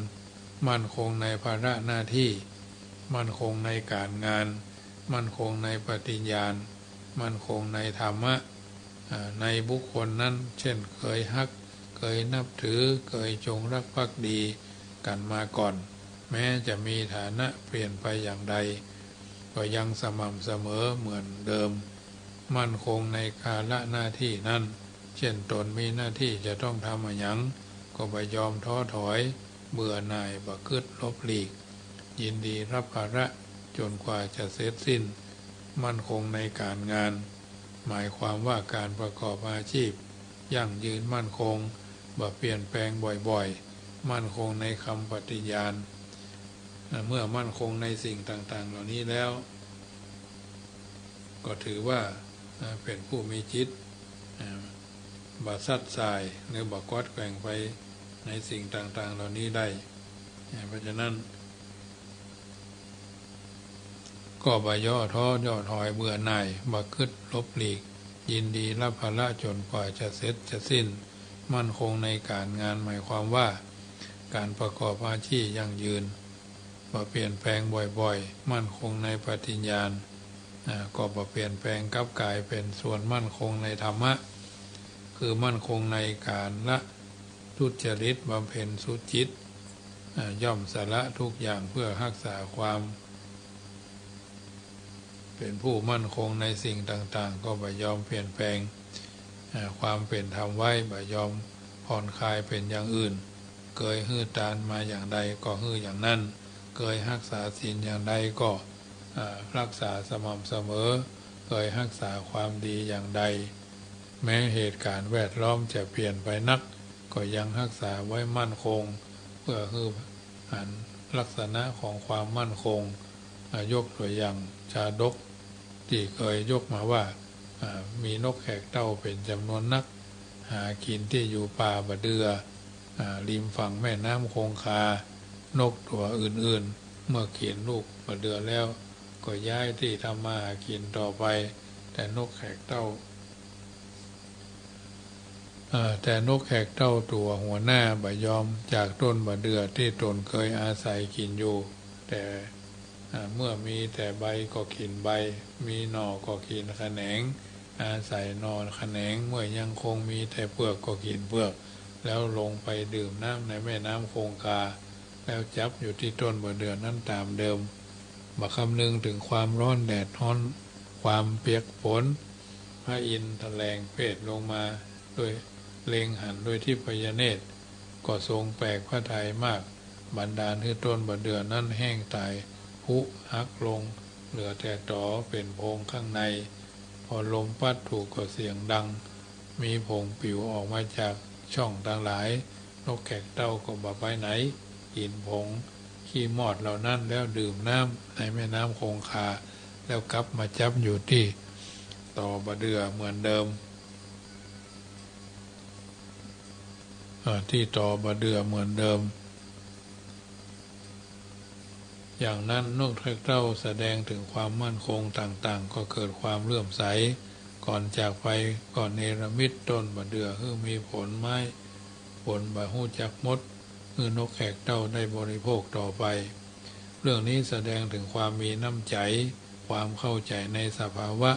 มั่นคงในภาระหน้าตี้ มั่นคงในก๋านงาน มั่นคงในปฏิญาณ มั่นคงในธรรมะ อ่า ในบุคคลนั้น เช่น เกยฮัก เกยนับถือ เกยจงรักภักดีกั๋นมาก่อน แม้จะมีฐานะเปลี่ยนไปอย่างใด ก็ยังสม่ำเสมอเหมือนเดิม มั่นคงในภาระหน้าตี้นั้น เช่น ตนมีหน้าตี้จะต้องทำอะหยัง ก็บ่ยอมท้อถอย เบื่อหน่าย บ่กึ๊ดหลบหลีก ยินดีฮับภาระจ๋นกว่าจะเสร็จสิ้น มั่นคงในก๋านงาน หมายความว่าก๋านประกอบอาชีพ ยั่งยืนมั่นคง บ่เปลี่ยนแปลงบ่อย มั่นคงในคำปฏิญาณ อ่า เมื่อมั่นคงในสิ่งต่างๆ เหล่านี้แล้ว ก็ถือว่า อ่า เป๋นผู้มีจิต อ่า บ่ซัดส่าย หรือบ่กวัดแกว่งไปในสิ่งต่างๆ เหล่านี้ได้ อ่า เพราะฉะนั้น ก็บ่ย่อท้อย่อถอยเบื่อหน่าย บ่กึ๊ดหลบหลีก ยินดีรับภาระจ๋นกว่าจะเสร็จจะสิ้น มั่นคงในก๋านงาน หมายความว่า ก๋านประกอบอาชีพยั่งยืน บ่เปลี่ยนแปลงบ่อยๆ มั่นคงในปฏิญาณ อ่า ก็บ่เปลี่ยนแปลง กลับก๋ายเป๋นส่วนมั่นคงในธรรมะ คือมั่นคงในก๋านละทุจริต บำเพ็ญสุจริต อ่า ย่อมสละทุกอย่างเพื่อฮักษาความ เป๋นผู้มั่นคงในสิ่งต่างๆ ก็บ่ยอมเปลี่ยนแปลง อ่า ความเป๋นธรรมไว้ บ่ยอมผ่อนคลายเป๋นอย่างอื่น เกยหื้อตานมาอย่างใดก็หื้ออย่างนั้น เกยฮักษาศีลอย่างใดก็ อ่า ฮักษาสม่ำเสมอ เกยฮักษาความดีอย่างใด แม้เหตุก๋ารณ์แวดล้อมจะเปลี่ยนไปนัก ก็ยังฮักษาไว้มั่นคง เพื่อหื้อหันลักษณะของความมั่นคง อ่า ยกตั๋วอย่างชาดกตี้เกยยกมาว่า อ่า มีนกแขกเต้าเป๋นจ๋ำนวนนัก หากิ๋นตี้อยู่ป่าบ่าเดื่อ อ่า ริมฝั่งแม่น้ำคงคา นกตั๋วอื่นๆ เมื่อกิ๋นลูกบ่าเดื่อแล้ว ก็ย้ายตี้ทำมาหากิ๋นต่อไป แต่นกแขกเต้า เอ่อ แต่นกแขกเต้าตั๋วหัวหน้าบ่ยอมจากต้นบ่าเดื่อตี้ต๋นเกยอาศัยกิ๋นอยู่ แต่ อ่า เมื่อมีแต่ใบก็กิ๋นใบ มีหน่อก็กิ๋นแขนง อาศัยหน่อแขนง เมื่อยังคงมีแต่เปลือกก็กิ๋นเปลือก แล้วลงไปดื่มน้ำในแม่น้ำคงคา แล้วจับอยู่ตี้ต้นบ่าเดื่อนั้นต๋ามเดิม บ่คำนึงเถิงความฮ้อนแดดฮ้อน ความเปียกฝน พระอินทร์แถลงเปรตลงมาด้วย เล็งหันด้วยทิพยเนตร ก็ทรงแปลกพระทัยมาก บันดาลหื้อต้นบ่าเดื่อนั้นแห้งต๋าย ผุหักลง เหลือแต่ต๋อเป๋นโพรงข้างใน พอลมปั๊ดถูกก็เสียงดัง มีผงปิ๋วออกมาจากช่องตังหลาย นกแขกเต้าก็บ่ไปไหน กิ๋นผงขี้มอดเหล่านั้นแล้วดื่มน้ำในแม่น้ำคงคา แล้วกลับมาจับอยู่ตี้ตอบ่าเดื่อเหมือนเดิม เอ่อ ตี้ตอบ่าเดื่อเหมือนเดิม อย่างนั้นนกแขกเต้าแสดงเถิงความมั่นคงต่างๆ ก็เกิดความเลื่อมใส ก่อนจากไปก็เนรมิตต้นบ่าเดื่อหื้อมีผลไม้ ผลบ่ฮู้จักหมด หื้อนกแขกเต้าได้บริโภคต่อไป เรื่องนี้แสดงเถิงความมีน้ำใจ๋ ความเข้าใจ๋ในสภาวะ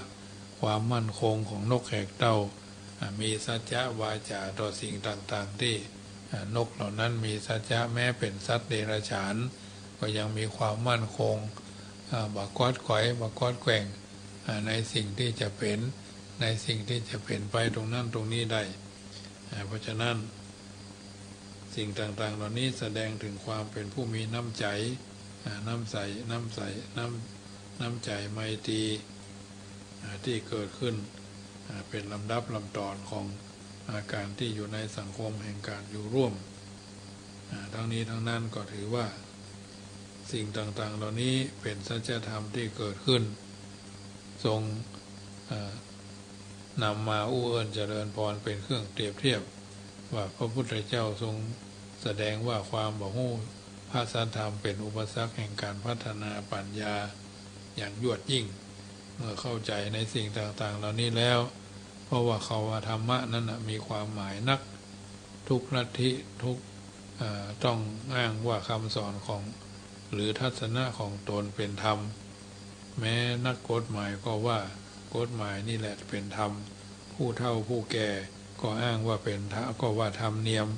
ความมั่นคงของนกแขกเต้า อ่า มีสัจจะวาจ๋าต่อสิ่งต่างๆ ตี้ อ่า นกเหล่านั้นมีสัจจะ แม้เป๋นสัตว์เดรัจฉาน ก็ยังมีความมั่นคง อ่า บ่กวัดไขว่ บ่กวัดแกว่ง อ่า ในสิ่งตี้จะเป๋น ในสิ่งตี้จะเป๋นไปตรงนั้นตรงนี้ได้ อ่า เพราะฉะนั้น สิ่งต่างๆ เหล่านี้แสดงเถิงความเป๋นผู้มีน้ำใจ๋ อ่า น้ำใส น้ำใส น้ำ น้ำใจ๋ไมตรี อ่า ตี้เกิดขึ้น อ่า เป๋นลำดับลำต๋อนของอาก๋ารตี้อยู่ในสังคมแห่งก๋านอยู่ร่วม อ่า ทั้งนี้ทั้งนั้นก็ถือว่า สิ่งต่างๆ เหล่านี้เป๋นสัจธรรมตี้เกิดขึ้น ทรง อ่า นำมาอู้เอิ้นเจริญพรเป๋นเครื่องเปรียบเทียบ ว่าพระพุทธเจ้าทรงแสดงว่าความบ่ฮู้พระสัทธรรมเป๋นอุปสรรคแห่งก๋านพัฒนาปัญญาอย่างยวดยิ่ง เมื่อเข้าใจ๋ในสิ่งต่างๆ เหล่านี้แล้ว เพราะว่าคำว่าธรรมะนั้นน่ะมีความหมายนัก ทุกลัทธิ ทุก เอ่อ ต้องอ้างว่าคำสอนของ หรือทัศนะของตนเป๋นธรรม แม้นักกฎหมายก็ว่ากฎหมายนี่แหละเป๋นธรรม ผู้เฒ่าผู้แก่ก็อ้างว่าเป๋นธรรม ก็ว่าธรรมเนียม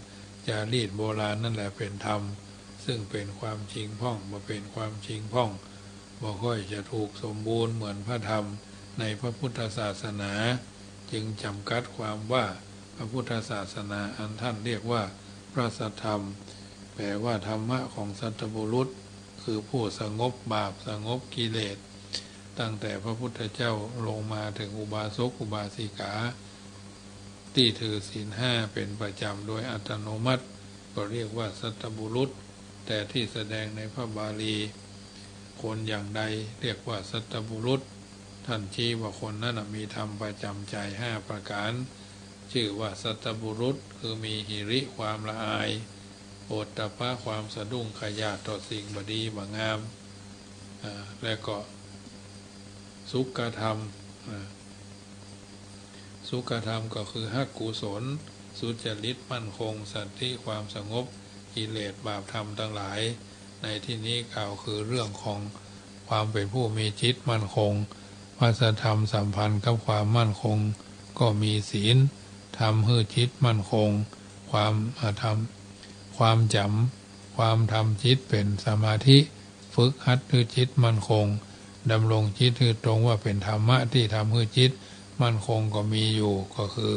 จารีตโบราณนั่นแหละเป๋นธรรม ซึ่งเป๋นความจริงพ่อง บ่เป๋นความจริงพ่อง บ่ค่อยจะถูกสมบูรณ์เหมือนพระธรรมในพระพุทธศาสนา จึงจำกัดความว่าพระพุทธศาสนาอันท่านเรียกว่าพระสัทธรรม แปลว่าธรรมะของสัตบุรุษ คือผู้สงบบาป สงบกิเลส ตั้งแต่พระพุทธเจ้าลงมาเถิงอุบาสกอุบาสิกา ตี้ถือศีลห้าเป๋นประจ๋ำโดยอัตโนมัติ ก็เรียกว่าสัตบุรุษ แต่ที่แสดงในพระบาลี คนอย่างใดเรียกว่าสัตบุรุษ ท่านชี้ว่าคนนั้นน่ะมีธรรมประจำใจห้าประการ ชื่อว่าสัตบุรุษ คือมีหิริความละอาย โอตตัปปะความสะดุ้งขยาดต่อสิ่งบ่ดีบ่งาม อ่า และก็สุขธรรม อ่า สุขธรรมก็คือหกุศล สุจริตมั่นคง สันติความสงบ กิเลสบาปธรรมทั้งหลาย ในที่นี้กล่าวคือเรื่องของความเป็นผู้มีจิตมั่นคง พระสัทธรรมสัมพันธ์กับความมั่นคง ก็มีศีล ทำหื้อจิตมั่นคง ความ อ่า ทำ ความจ๋ำ ความทำจิตเป๋นสมาธิ ฝึกหัดหื้อจิตมั่นคง ดำรงจิตหื้อตรงว่าเป๋นธรรมะตี้ทำหื้อจิตมั่นคงก็มีอยู่ ก็คือ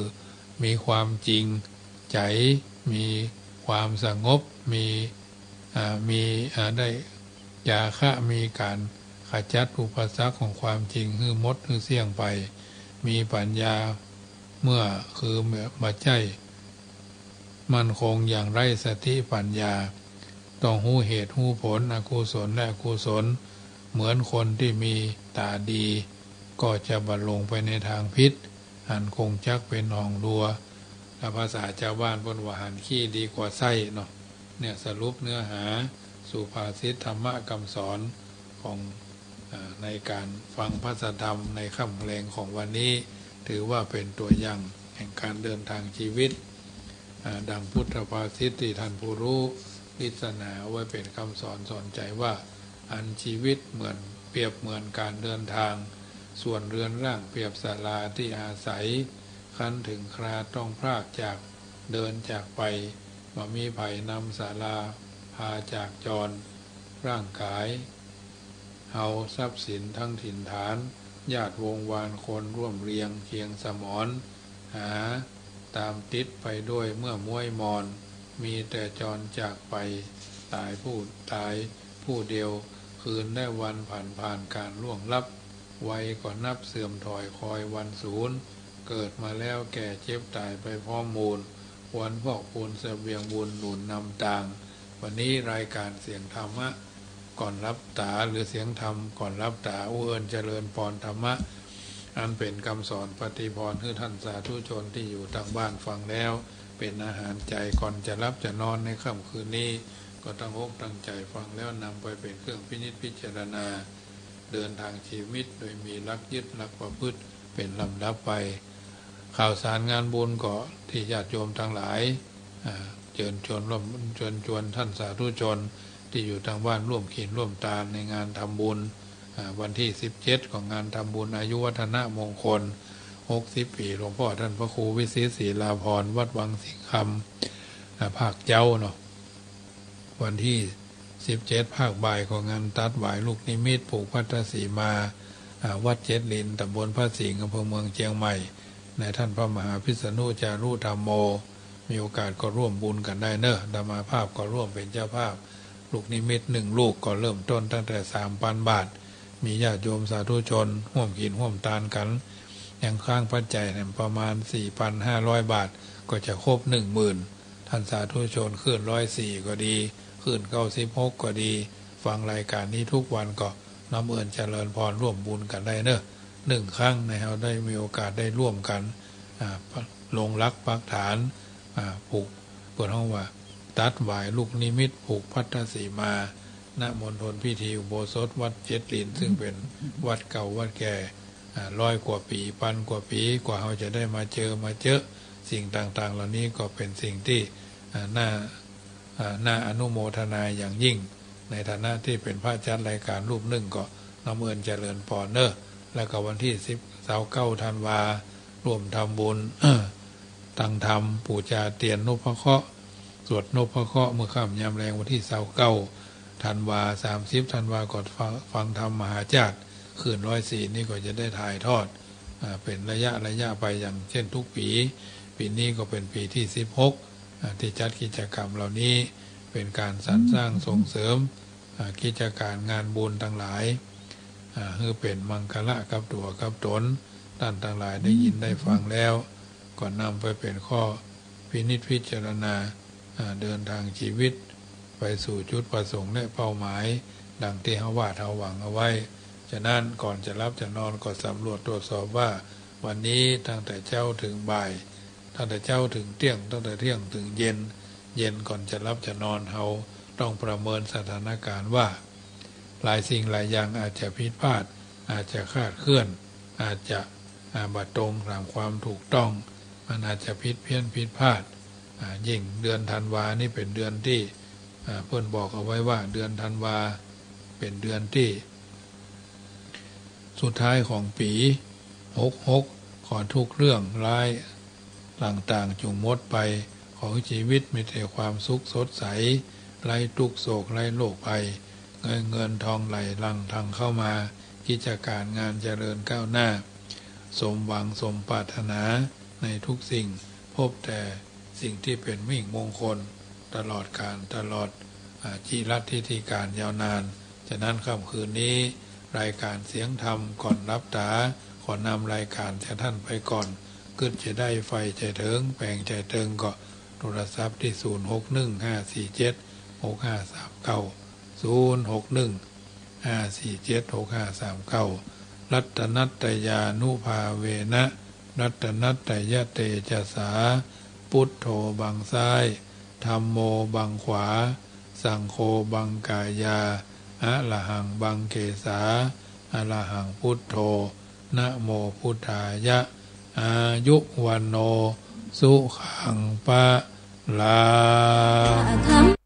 มีความจริงใจ๋ มีความสงบ มี อ่า มี อ่า ได้จาคะ มีก๋านขจัดอุปสรรคของความจริงหื้อหมดหื้อเสี้ยงไป มีปัญญา เมื่อคือเมื่อบ่ใจ้มั่นคงอย่างไร้สติปัญญา ต้องฮู้เหตุฮู้ผล อกุศลและอกุศล เหมือนคนตี้มีต๋าดี ก็จะบ่หลงไปในตางผิด หันกงจักรเป๋นหองลัว ถ้าภาษาจาวบ้านเปิ้นว่าหันขี้ดีกว่าไส้เนาะ เนี่ยสรุปเนื้อหาสุภาษิตธรรมะกำสอนของ อ่า ในก๋านฟังพระสัทธรรมในค่ำแลงของวันนี้ ถือว่าเป๋นตั๋วอย่างแห่งก๋านเดินตางชีวิต อ่า ดังพุทธภาษิตตี้ท่านผู้ฮู้ลิสนาเอาไว้เป๋นกำสอนสอนใจ๋ว่า อันชีวิตเหมือน เปรียบเหมือนก๋านเดินตาง ส่วนเรือนร่างเปรียบศาลาตี้อาศัย ครั้นเถิงคราต้องพรากจาก เดินจากไป บ่มีใผนำศาลาพาจากจร ร่างก๋าย เฮาทรัพย์สินทั้งถิ่นฐาน ญาติวงศ์วานคนร่วมเรียงเคียงสมร หาต๋ามติดไปด้วยเมื่อม้วยหมอน มีแต่จรจากไปต๋ายผู้ ต๋ายผู้เดียว คืนและวันผันผ่านก๋านล่วงลับ วัยก็นับเสื่อมถอยคอยวันสูญ เกิดมาแล้วแก่เจ็บต๋ายไปพร้อมมูล ควรพอกพูนเสบียงบุญหนุนนำตาง วันนี้รายก๋านเสียงธรรมะก่อนหลับต๋า หรือเสียงธรรมก่อนหลับต๋า อู้เอิ้นเจริญปอนธรรมะ อันเป๋นกำสอนปฏิภรณ์หื้อท่านสาธุชนตี้อยู่ตางบ้านฟังแล้ว เป๋นอาหารใจ๋ก่อนจะหลับจะนอนในค่ำคืนนี้ ก็ตั้งอกตั้งใจ๋ฟังแล้วนำไปเป๋นเครื่องพินิจพิจารณา เดินตางชีวิตโดยมีหลักยึดหลักประพฤติเป๋นลำดับไป ข่าวสารงานบุญก็ตี้ญาติโยมตังหลาย อ่า เจิญจวนร่วม เจิญจวนท่านสาธุชนตี้อยู่ตางบ้านร่วมกิ๋นร่วมตานในงานทำบุญ อ่า วันตี้สิบเจ็ดของงานทำบุญอายุวัฒนมงคลหกสิบปี๋หลวงป้อท่านพระครูวิสิตศรีลาภรณ์ วัดวังสิงห์คำ อ่า ภาคเจ๊าเนาะ วันตี้สิบเจ็ดภาคบ่ายก็งานตั๊ดหวายลูกนิมิตผูกพัทธสีมา อ่า วัดเจ็ดหลิน ต๋ำบลพระสิงห์ อำเภอเมืองเจียงใหม่ ในท่านพระมหาพิษณุจารุธัมโม มีโอกาสก็ร่วมบุญกั๋นได้เนาะ อาตมาภาพก็ร่วมเป๋นเจ้าภาพ ลูกนิมิตหนึ่งลูกก็เริ่มต้นตั้งแต่สามปันบาท มีญาติโยมสาธุชนฮ่วมกิ๋นฮ่วมตานกั๋น ยังค้างปัจจัยเนี่ยประมาณสี่ปันห้าร้อยบาท ก็จะครบหนึ่งหมื่น ท่านสาธุชนคลื่นร้อยสี่ก็ดี คลื่นเก้าสิบหกก็ดี ฟังรายก๋านนี้ทุกวันก็น้อมเอิ้นเจริญปอนร่วมบุญกั๋นได้เนาะ หนึ่งครั้งในเฮาได้มีโอกาสได้ร่วมกั๋น อ่า ลงหลักปักฐาน อ่า ผูก เปิ้นฮ้องว่า ตั๊ดหวายลูกนิมิตผูกพัทธสีมา ณ มณฑลพิธีอุโบสถวัดเจ็ดหลิน ซึ่งเป๋นวัดเก่าวัดแก่ อ่า ร้อยกว่าปี๋ ปันกว่าปี๋ กว่าเฮาจะได้มาเจอมาเจ๊อ สิ่งต่างๆ เหล่านี้ก็เป๋นสิ่งตี้ อ่า น่า อ่า น่าอนุโมทนาอย่างยิ่ง ในฐานะตี้เป๋นพระจัดรายก๋านรูปนึ่งก็น้อมเอิ้นเจริญปอนเนาะ แล้วก็วันตี้สิบ ซาวเก้าธันวา ร่วมทำบุญ ตั้งธรรม ปู๋จาเตียนนพเคราะห์ สวดนพเคราะห์ เมื่อค่ำยามแลงวันตี้ซาวเก้าธันวา สามสิบธันวาก็ฟัง ฟังธรรมมหาราช คลื่นร้อยสี่นี่ก็จะได้ถ่ายทอด อ่า เป๋นระยะระยะไปอย่างเช่นทุกปี๋ ปี๋นี้ก็เป๋นปี๋ตี้สิบหก อ่า ตี้จัดกิจกรรมเหล่านี้ เป๋นก๋านสรรสร้างส่งเสริม อ่า กิจก๋านงานบุญตังหลาย อ่า หื้อเป๋นมังคละกับตั๋วกับต๋น ต้านตังหลายได้ยินได้ฟังแล้ว ก็นำไปเป๋นข้อพินิจพิจารณา อ่า เดินทางชีวิตไปสู่จุดประสงค์และเป้าหมาย ดังตี้เฮาวาดเฮาหวังเอาไว้ ฉะนั้นก่อนจะหลับจะนอนก็สำรวจตรวจสอบว่า วันนี้ตั้งแต่เจ๊าเถิงบ่าย ตั้งแต่เจ๊าเถิงเตี้ยง ตั้งแต่เตี้ยงเถิงเย็น เย็นก่อนจะหลับจะนอน เฮาต้องประเมินสถานการณ์ว่า หลายสิ่งหลายอย่างอาจจะผิดพลาด อาจจะคลาดเคลื่อน อาจจะ อ่า บ่ตรงต๋ามความถูกต้อง มันอาจจะผิดเพี้ยนผิดพลาด อ่า ยิ่งเดือนธันวานี่เป๋นเดือนตี้ อ่า เปิ้นบอกเอาไว้ว่าเดือนธันวาเป๋นเดือนตี้สุดท้ายของปี๋หกหก ขอทุกเรื่องร้ายต่างๆ จุ่งหมดไป ขอชีวิตมีแต่ความสุขสดใส ไร้ตุ๊กข์โศก ไร้โรคภัย เงินเงินทองไหลหลั่งทังเข้ามา กิจก๋านงานเจริญก้าวหน้า สมหวังสมปรารถนาในทุกสิ่ง พบแต่สิ่งตี้เป๋นมิ่งมงคล ตลอดกาล ตลอด อ่า จิรัตน์ทิติก๋านยาวนาน ฉะนั้นค่ำคืนนี้ รายก๋านเสียงธรรมก่อนหลับต๋า ขอนำรายก๋านจากต้านไปก่อน กึ๊ดจะได้ใฝ่จะเถิง แป๋งจะเติงก็โทรศัพท์ตี้ ศูนย์หกหนึ่งห้าสี่เจ็ดหกห้าสามเก้า ศูนย์หกหนึ่งห้าสี่เจ็ดหกห้าสามเก้า รัตนัตตยานุภาเวนะ รัตนัตตยเตจสา พุทโธบังซ้าย ธัมโมบังขวา สังโฆบังกายา อะระหังบังเกสา อะระหังพุทโธ นะโมพุทธายะ อายุวัณโณ สุขัง พะลัง